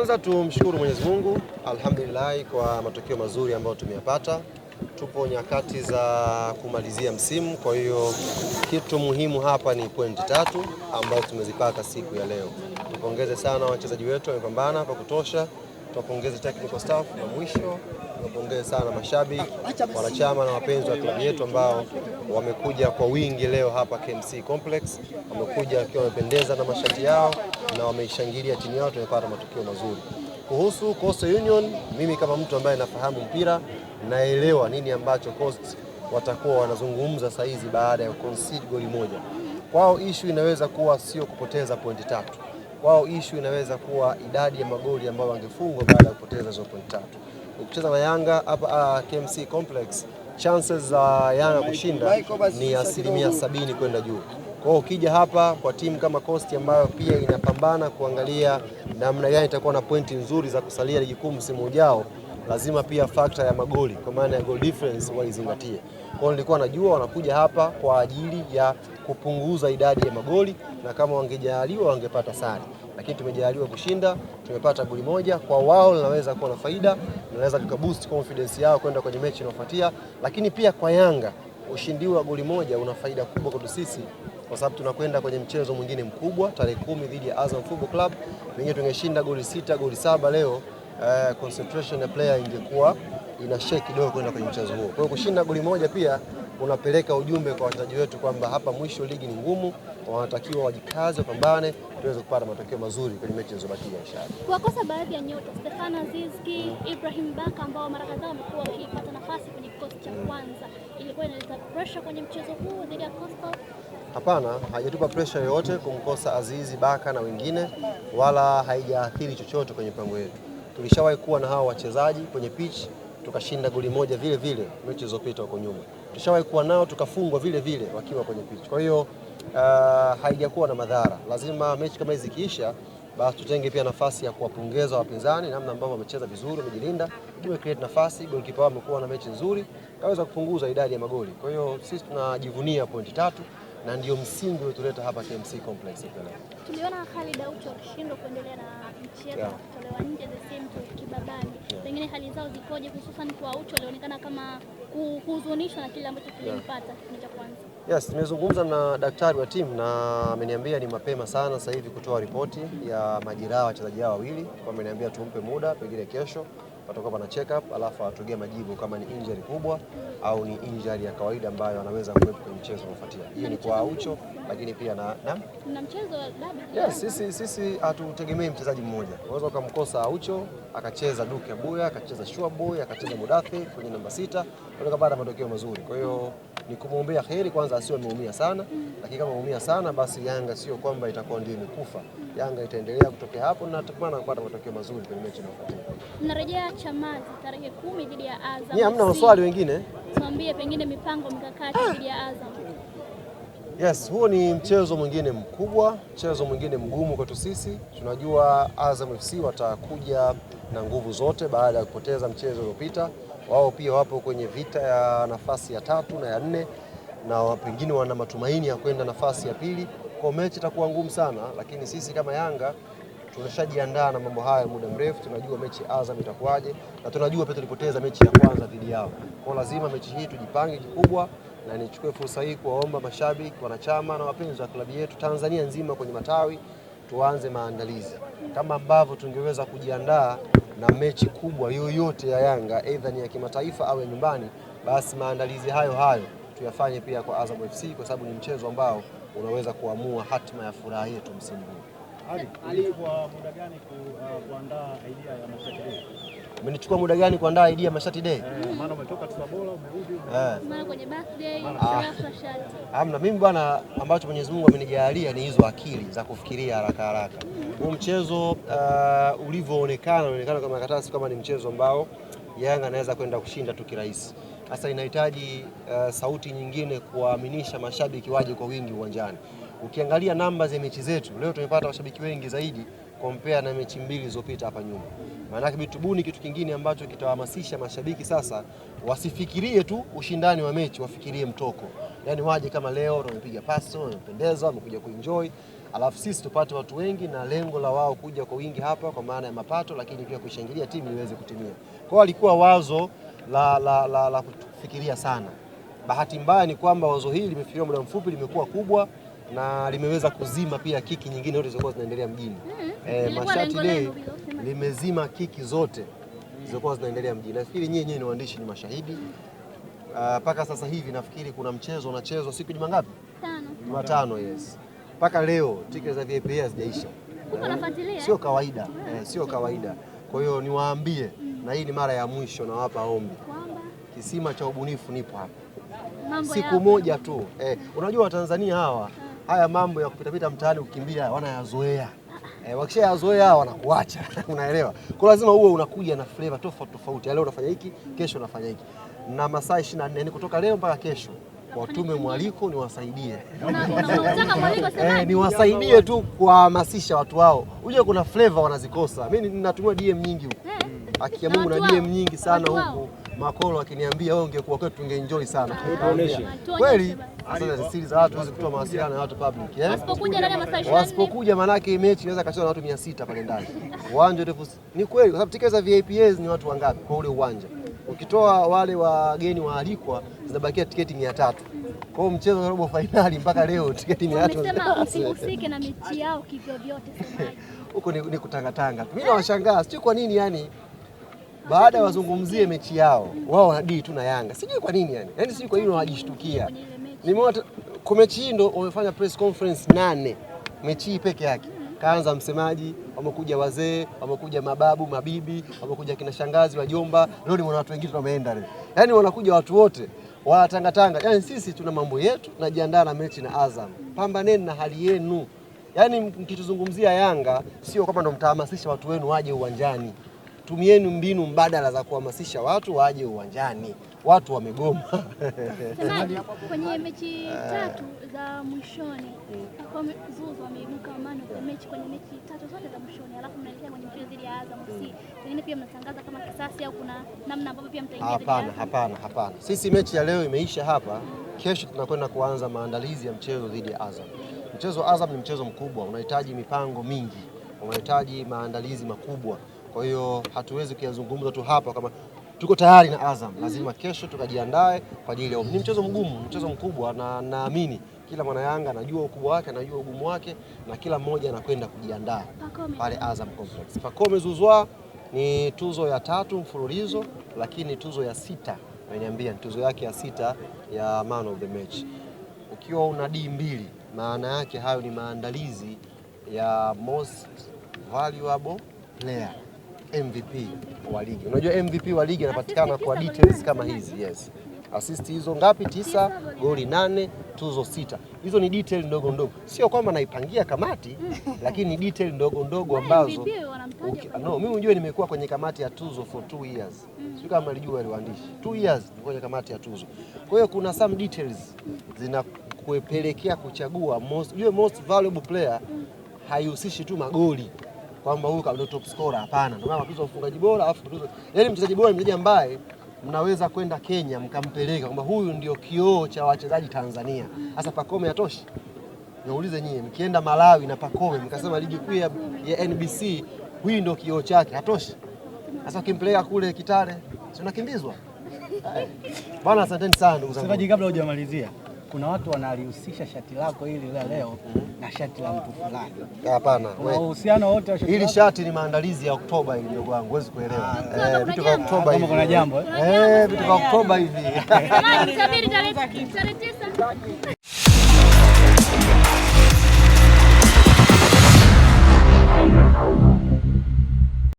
Kwanza tumshukuru Mwenyezi Mungu, alhamdulillah kwa matokeo mazuri ambayo tumeyapata. Tupo nyakati za kumalizia msimu, kwa hiyo kitu muhimu hapa ni pointi tatu ambazo tumezipata siku ya leo. Tupongeze sana wachezaji wetu, wamepambana kwa kutosha. Tuwapongeze technical staff na mwisho tuwapongeze sana mashabiki, wanachama na wapenzi wa klabu yetu ambao wamekuja kwa wingi leo hapa KMC Complex, wamekuja wakiwa wamependeza na mashati yao na wameishangilia timu yao, tumepata matokeo mazuri. Kuhusu Coastal Union, mimi kama mtu ambaye nafahamu mpira naelewa nini ambacho Coast watakuwa wanazungumza saa hizi baada ya concede goli moja. Kwao issue inaweza kuwa sio kupoteza pointi tatu, kwao issue inaweza kuwa idadi ya magoli ambayo wangefungwa baada ya kupoteza hizo pointi tatu. Ukicheza na Yanga hapa KMC Complex, chances za Yanga kushinda ni 70% kwenda juu. Kwa hiyo ukija hapa kwa timu kama Coast ambayo pia inapambana kuangalia namna gani itakuwa na pointi nzuri za kusalia ligi kuu msimu ujao, lazima pia factor ya magoli kwa maana ya goal difference walizingatie. Kwa hiyo nilikuwa najua wanakuja hapa kwa ajili ya kupunguza idadi ya magoli, na kama wangejaliwa wangepata sare, lakini tumejaliwa kushinda, tumepata goli moja. Kwa wao linaweza kuwa na faida, linaweza kuboost confidence yao kwenda kwenye mechi inayofuatia, lakini pia kwa Yanga ushindi wa goli moja una faida kubwa kwetu sisi kwa sababu tunakwenda kwenye mchezo mwingine mkubwa tarehe 10 dhidi ya Azam Football Club. Pengine tungeshinda goli 6 goli 7 leo, concentration ya player ingekuwa ina shake kidogo kwenda kwenye mchezo huo. Kwa hiyo kushinda goli moja pia unapeleka ujumbe kwa wachezaji wetu kwamba hapa mwisho ligi ni ngumu, wanatakiwa wajikaze, wapambane tuweze kupata matokeo mazuri kwenye mechi zilizobakia inshallah. Kuwakosa baadhi ya nyota Stefano Azizki, Ibrahim Baka ambao mara kadhaa wamekuwa wakipata nafasi kwenye kikosi cha kwanza, ilikuwa inaleta pressure kwenye mchezo huu dhidi ya Coastal? Hapana, haijatupa pressure yoyote kumkosa Azizi, Baka na wengine, wala haijaathiri chochote kwenye mpango wetu. Tulishawahi kuwa na hawa wachezaji kwenye pitch tukashinda goli moja vile vile mechi zilizopita huko nyuma, tushawahi kuwa nao tukafungwa vile vile wakiwa kwenye pitch. Kwa hiyo haijakuwa na madhara. Lazima mechi kama hizi zikiisha, basi tutenge pia nafasi ya kuwapongeza wapinzani namna ambavyo wamecheza vizuri, wamejilinda, tume create nafasi, goalkeeper wao amekuwa na mechi nzuri, kaweza kupunguza idadi ya magoli. Kwa hiyo sisi tunajivunia pointi tatu na ndio msingi uliotuleta hapa KMC Complex siku ya leo. Tuliona Khalid Aucho akishindwa kuendelea na mchezo na kutolewa nje the same to Kibabani. Pengine hali zao zikoje, hususan kwa Aucho alionekana kama kuhuzunishwa na kile ambacho kilimpata kipindi cha kwanza. Yes, nimezungumza na daktari wa timu na ameniambia ni mapema sana sasa hivi kutoa ripoti ya majeraha wachezaji hao wawili. Kwa ameniambia tumpe muda, pengine kesho patakuwa pana check up, alafu atugee majibu kama ni injury kubwa au ni injury ya kawaida ambayo anaweza kuwepo kwenye mchezo unaofuatia. Hiyo ni kwa Aucho, lakini pia na na mchezo wa dabi. Yes, sisi hatutegemei mchezaji mmoja. Unaweza ukamkosa Aucho akacheza Duke Abuya, akacheza Shua Boy, akacheza Mudathi kwenye namba 6, ukapata matokeo mazuri. Kwa hiyo ni kumwombea heri kwanza asiwe ameumia sana, lakini kama ameumia sana basi Yanga sio kwamba itakuwa ndio imekufa. Yanga itaendelea kutokea hapo na tutakuwa kupata matokeo mazuri kwenye mechi inayofuatia. Mnarejea Chamazi tarehe 10 dhidi ya Azam. Ni hamna maswali wengine? Tuambie pengine mipango mikakati dhidi ya Azam. Yes, huo ni mchezo mwingine mkubwa, mchezo mwingine mgumu kwetu sisi. Tunajua Azam FC watakuja na nguvu zote baada ya kupoteza mchezo uliopita. Wao pia wapo kwenye vita ya nafasi ya 3 na ya 4 na pengine wana matumaini ya kwenda nafasi ya pili. Kwa mechi itakuwa ngumu sana, lakini sisi kama Yanga tumeshajiandaa na mambo haya muda mrefu. Tunajua mechi Azam itakuwaje na tunajua pia tulipoteza mechi ya kwanza dhidi yao. Kwa lazima mechi hii tujipange kikubwa, na nichukue fursa hii kuwaomba mashabiki, wanachama na wapenzi wa klabu yetu Tanzania nzima kwenye matawi tuanze maandalizi kama ambavyo tungeweza kujiandaa na mechi kubwa yoyote ya Yanga aidha ni ya kimataifa au ya nyumbani, basi maandalizi hayo hayo tuyafanye pia kwa Azam FC kwa sababu ni mchezo ambao unaweza kuamua hatima ya furaha yetu msimu huu. Ali, kwa muda gani kuandaa idea ya Mashati Day? Umenichukua muda gani kuandaa idea ya Mashati Day? Maana umetoka Tabora umerudi maana kwenye birthday shati. Hamna, mimi bwana, ambacho Mwenyezi Mungu amenijalia ni hizo akili za kufikiria haraka haraka. Huu mchezo ulivyoonekana, unaonekana kama karatasi kama ni mchezo ambao Yanga anaweza kwenda kushinda tu kirahisi. Sasa inahitaji sauti nyingine kuwaaminisha mashabiki waje kwa wingi uwanjani. Ukiangalia namba za mechi zetu leo tumepata mashabiki wengi zaidi compare na mechi mbili zilizopita hapa nyuma. Maana yake tubuni kitu kingine ambacho kitawahamasisha mashabiki sasa wasifikirie tu ushindani wa mechi, wafikirie mtoko. Yaani waje kama leo wamepiga paso, wamependeza, wamekuja kuenjoy, alafu sisi tupate watu wengi na lengo la wao kuja kwa wingi hapa kwa maana ya mapato, lakini pia kuishangilia timu iweze kutimia. Kwa hiyo alikuwa wazo la kufikiria sana. Bahati mbaya ni kwamba wazo hili limefikiriwa muda mfupi, limekuwa kubwa na limeweza kuzima pia kiki nyingine zote zilizokuwa zinaendelea mjini. Ilikuwa Mashati lengo Day lenu hilo, sema. limezima kiki zote zilizokuwa zinaendelea mjini. Nafikiri nyinyi ni waandishi, ni mashahidi. Mpaka sasa hivi nafikiri kuna mchezo unachezwa siku juma ngapi? Tano. Jumatano, yes. Mpaka leo tiketi za VIP hazijaisha. Kumbe unafuatilia? Sio kawaida, sio kawaida. Kwa hiyo niwaambie, na hii ni mara ya mwisho nawapa ombi. Kwamba Kisima cha ubunifu nipo hapa. mambo Siku yapo. moja tu. Unajua Watanzania hawa haya mambo ya kupitapita mtaani kukimbia wanayazoea. Wakishayazoea wanakuacha. Unaelewa? Kwa lazima uwe unakuja na flavor tofauti tofauti. Leo unafanya hiki, kesho unafanya hiki. Na masaa 24 yani kutoka leo mpaka kesho watume mwaliko niwasaidie. Unataka mwaliko semaji? Niwasaidie tu kuwahamasisha watu wao. Unajua kuna flavor wanazikosa. Mimi ninatumia DM nyingi huku. Haki ya Mungu na DM nyingi sana huku. Makolo akiniambia wewe ungekuwa kwetu tungeenjoy sana. Tuoneshe. Kweli sasa siri za watu huwezi kutoa mawasiliano ya watu public, eh? Wasipokuja ndani ya masaa 24. Wasipokuja manake mechi inaweza kachezwa na watu 600 pale ndani. Uwanja urefu ni kweli kwa sababu tiketi za VIPs ni watu wangapi kwa ule uwanja? Ukitoa wale wageni waalikwa zinabakia tiketi 300. Kwa hiyo mchezo wa robo finali mpaka leo tiketi 300. Wamesema msihusike na mechi yao kivyovyote semaji. Huko ni kutangatanga. Mimi nawashangaa sijui kwa nini yani baada ya wazungumzie mechi yao wao wanadili tu na Yanga. Sijui kwa nini yani. Yaani sijui kwa nini wanajishtukia. Nimeona kwa mechi hii ndo wamefanya press conference 8. Mechi hii peke yake. Kaanza msemaji, wamekuja wazee, wamekuja mababu, mabibi, wamekuja kina shangazi, wajomba. Leo nimeona watu wengine wameenda leo. Yaani wanakuja watu wote wanatangatanga. Yaani sisi tuna mambo yetu, tunajiandaa na mechi na Azam. Pambaneni na hali yenu. Yaani mkituzungumzia Yanga sio kwamba ndo mtahamasisha watu wenu waje uwanjani. Tumieni mbinu mbadala za kuhamasisha watu waje uwanjani. Watu wamegoma. Semaji, kwenye mechi tatu za mwishoni Pacome Zouzoua ameibuka man of the match kwenye mechi tatu zote za mwishoni, alafu mnaelekea kwenye mchezo dhidi ya Azam FC. Pengine pia mnatangaza kama kisasi au kuna namna ambavyo pia mtaingia dhidi ya Hapana, Azam? hapana, hapana. Sisi mechi ya leo imeisha hapa. Kesho tunakwenda kuanza maandalizi ya mchezo dhidi ya Azam. Mchezo wa Azam ni mchezo mkubwa, unahitaji mipango mingi, unahitaji maandalizi makubwa. Kwa hiyo hatuwezi kuyazungumza tu hapa kama tuko tayari na Azam. Lazima kesho tukajiandae kwa ajili ya. Ni mchezo mgumu, mchezo mkubwa, na naamini kila mwana Yanga anajua ukubwa wake, anajua ugumu wake, na kila mmoja anakwenda kujiandaa pale Azam Complex. Pacome Zouzoua ni tuzo ya 3 mfululizo, lakini tuzo ya 6 ameniambia ni tuzo yake ya 6 ya man of the match. Ukiwa una D2 maana yake hayo ni maandalizi ya most valuable player MVP wa ligi. Unajua MVP wa ligi anapatikana kwa details kama hizi, yes. Assist hizo ngapi? 9, goli 8, tuzo 6. Hizo ni detail ndogo ndogo. Sio kwamba naipangia kamati, lakini ni detail ndogo ndogo ambazo no, mimi unajua nimekuwa kwenye kamati ya tuzo for 2 years. Sio kama mlijua wale waandishi. 2 years nilikuwa kwenye kamati ya tuzo. Kwa hiyo kuna some details zinakupelekea kuchagua most, unajua most valuable player haihusishi tu magoli kwamba huyu ndio top scorer, hapana. Ndio maana tuzo mfungaji bora, alafu tuzo yaani mchezaji bora ni mchezaji ambaye mnaweza kwenda Kenya mkampeleka kwamba huyu ndio kioo cha wachezaji Tanzania. Sasa Pacome hatoshi? Niulize nyie, mkienda Malawi na Pacome mkasema ligi kuu ya NBC huyu ndio kioo chake, hatoshi? Sasa ukimpeleka kule Kitale, si unakimbizwa? Bwana, asanteni sana ndugu zangu. Msemaji, kabla hujamalizia, kuna watu wanalihusisha shati lako hili la leo na shati la mtu fulani. Hapana. Kuna uhusiano wote wa shati Hili lako? shati ni maandalizi ya Oktoba hili ndugu wangu, huwezi kuelewa. Vitu vya Oktoba hivi. Kuna jambo Vitu vya Oktoba hivi. Jamani, mtabiri tarehe 9.